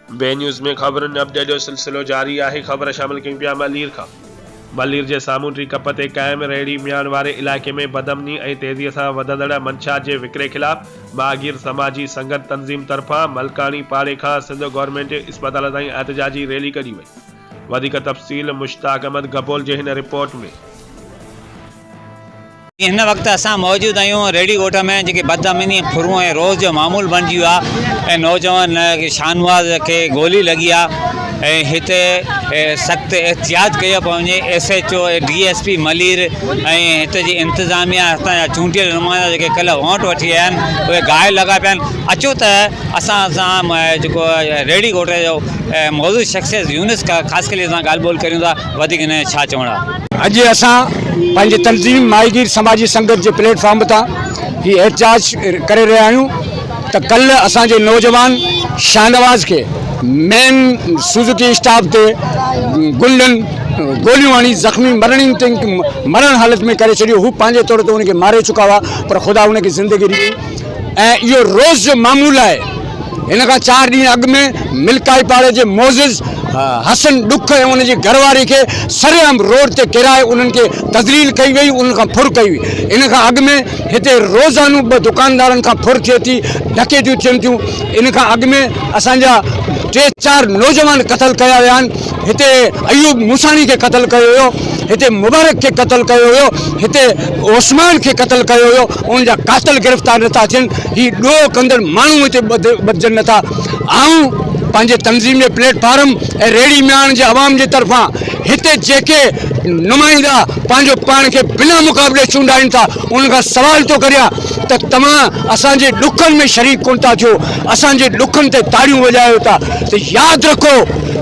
B news ۾ خبرن update جو سلسلو جاري آهي خبر شامل ڪيون پيا ملير کان. ملير جي سامونڊي ڪپ تي قائم ريڙهي مياڻ واري علائقي ۾ بدامني ۽ تيزي سان وڌندڙ منشيات جي وڪري خلاف ماهگير سماجي سنگت تنظيم طرفان ملڪاڻي پاڙي کان سنڌ گورنمينٽ اسپتال تائين احتجاجي ريلي ڪڍي وئي وڌيڪ تفصيل مشتاق احمد گبول جي هن رپورٽ ۾. هن وقت اسان موجود آهيون ريڙهي ڳوٺ ۾ جيڪي بدامني ڦرون ۽ روز جو معمول بڻجي ويو آهي ۽ نوجوان شاهنواز کي گولي لڳي آهي ۽ هتي سخت احتياط ڪيو پيو وڃي S H O ۽ D S P Malir ۽ هتي جي انتظاميا هتان جا چونڊيل نمائندا جيڪي ڪلهه ووٽ وٺي آيا آهن اهي گاهه لڳا پيا آهن اچو ته اسان سان جيڪو ريڙهي ڳوٺ جو موجود شخصيت يونس خاصخيلي سان ڳالهه ٻولهه ڪريون ٿا وڌيڪ هن ڇا چوڻ آهي. اڄ اسان پنهنجي تنظيم ماهيگير سماجي سنگت جي پليٽ فارم تان هي احتجاج ڪري رهيا آهيون ته ڪلهه اسان جي نوجوان شاهنواز کي مين سوزوڪي اسٽاپ تي گنڊن گوليون هڻي زخمي مرڻ مرڻ حالت ۾ ڪري ڇڏيو هو پنهنجي طور تي ان کي ماري چڪا هئا پر خدا ان کي زندگي ڏني ۽ اهو روز جو معمول آهي هن کان چار ڏينهن اڳ ۾ ملڪائي پاڙي جي معزز حسن ڏک ۽ ان جي گهر واري کي سرعام روڊ تي ڪيرائي انهن کي تذليل ڪئي وئي انهن کان ڦر ڪئي وئي ان کان اڳ ۾ هتي روزانو ٻه دڪاندارن کان ڦر ٿئي ٿي ڊڪيتيون ٿين ٿيون ان کان اڳ ۾ اسان جا ٽي چار نوجوان قتل ڪيا ويا آهن هتي ايوب موساڻي کي قتل ڪيو ويو هتي مبارڪ کي قتل ڪيو ويو هتي عثمان کي قتل ڪيو ويو ان جا قاتل گرفتار نٿا ٿين هي ڏوهه ڪندڙ ماڻهو هتي ٻڌجن نٿا. آئون پنهنجي تنظيم جي پليٽ فارم ۽ ريڙهي مياڻ جي عوام جي طرفان هتي جيڪي نمائندا پنهنجو پاڻ کي بنا مقابلي چونڊائين ٿا انهن کان سوال ٿو ڪريان ته توهان اسان جي ڏکن ۾ شريڪ ڪونه ٿا ٿيو اسان جي ڏکن تي تاڙيون وڄايو ٿا ته ياد رکو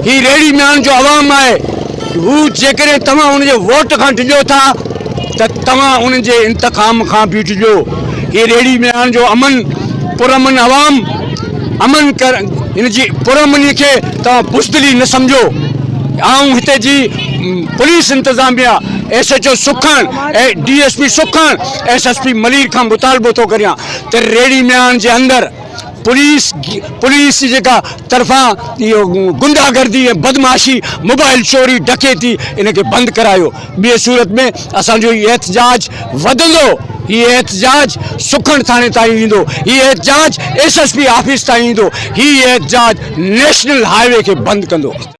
هي ريڙهي مياڻ جو عوام آهي هو جيڪڏهن توهان ان جي ووٽ کان ڊڄو ٿا ته توهان انهن جي انتقام کان به ڊڄو. هي ريڙهي مياڻ جو امن، پرامن عوام، امن ڪر هن جي پرامني کي توهان بزدلي نه سمجهو. آئون هتي جي پوليس انتظاميا، S H O Sukkur, D S P Sukkur, S S P Malir کان مطالبو ٿو ڪريان ته ريڙهي مياڻ جي اندر پوليس پوليس جيڪا طرفان اهو گنڊا گردي ۽ بدمعاشي موبائل چوري ڊڪيتي ان کي بند ڪرايو ٻي صورت ۾ اسان جو هي احتجاج وڌندو هي احتجاج سکڻ ٿاڻي تائين ويندو هي احتجاج ايس ايس پي آفيس تائين ايندو هي احتجاج نيشنل هاء وي کي بند ڪندو.